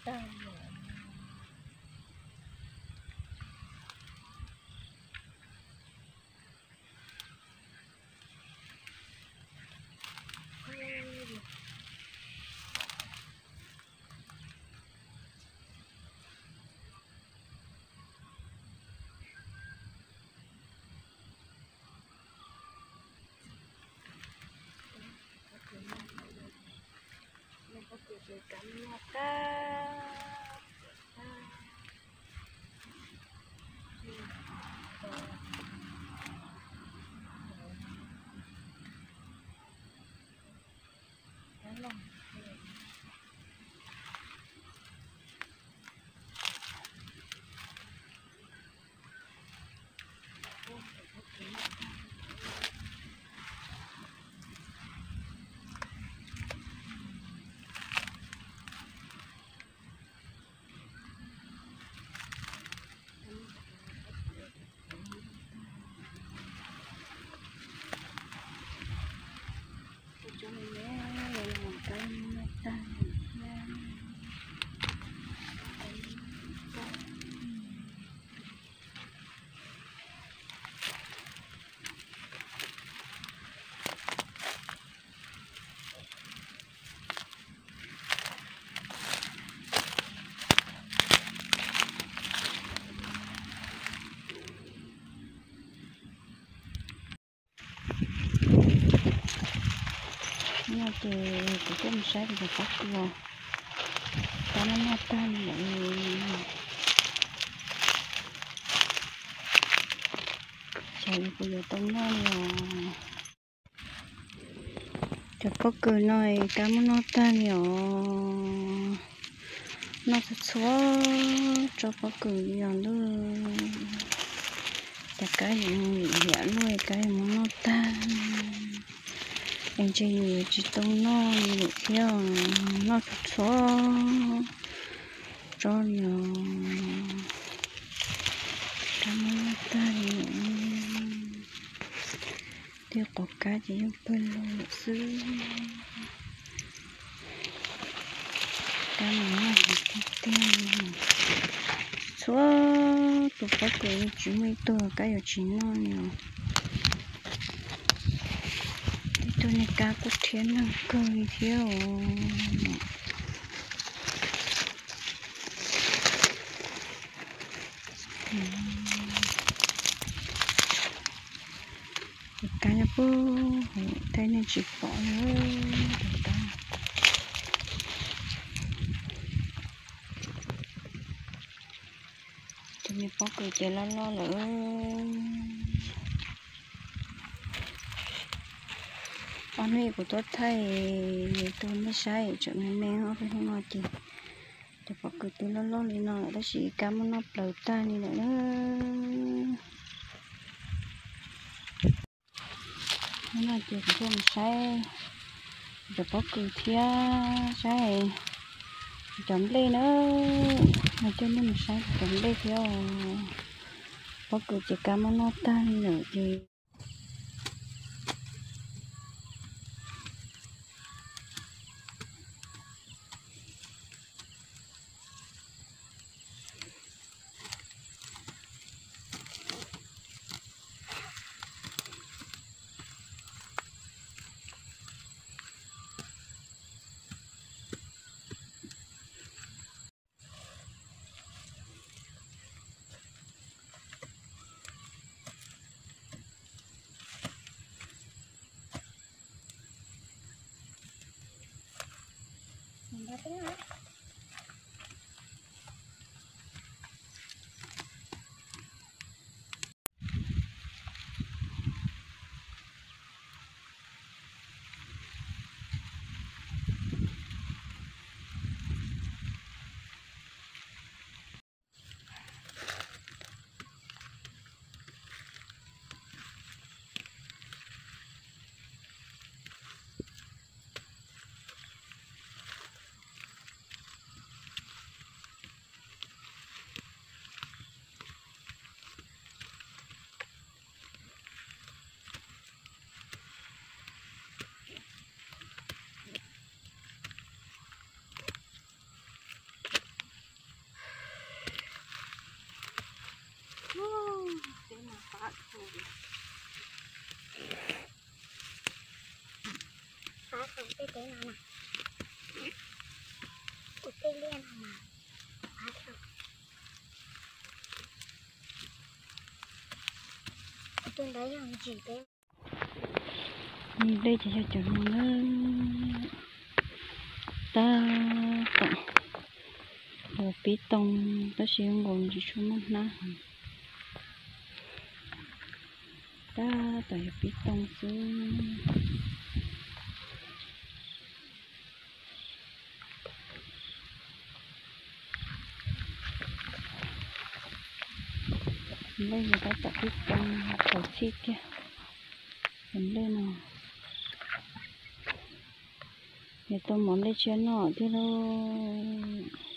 tag. Pob kws ces cov no tag. No ces kuv tuaj mus saib kuv cov pob kws, cov no noj tag lawm. Xyov kuv yuav tau noj li os. Cov pob kws no kab muab noj tag li os. Noj txhua txhua tsob pob kws li os ntuj. Cas kab yuav mus lim hiam luaj, kab yuav muab noj tag. Es ntshe yus yuav tsis tau noj li lawm thiab, noj txhua txhua tsob li os. Kab muab noj tag li. Tej qos kab ces yeej pawg lug lawm xwb. Kab mas noj heev tiag tiag. Txhua tus pob kws tsis muaj ib tug kab yuav tsis noj li os. Ib tug niag kab kuj rhiab neeg kawg li thiab os. Tus kab nyob puag hauv tej nej tsis pom li. Tus me pob kws ces loj loj lawm. Ob hnub kuv tuaj thaij tus nej saib tseem me me, ob peb hnub no ces cov pob kws twb loj loj li no lawm tab sis kab muab noj plaws tag li lawm na. Hnub no ces kuv tuaj mus saib cov pob kws thiab saib cov nplej na. Mas coj nej mus saib cov nplej thiab. Pob kws ces kab muab noj tag li lawm ces Xav saum tej teb no na, ua tej liaj no na, xav saum. Tus ntawd yog ntsis peb. Nplej ces yog cov no na. Tab tom yuav pib too, tab sis zoo nkaus tsis tshua muaj hnab heev. Tab tom yuav pib too xwb. Nplej ces tab tom pib too, txaus txhij kiag. Cov nplej no yuav tau mov nplej tshiab noj thiab lauj.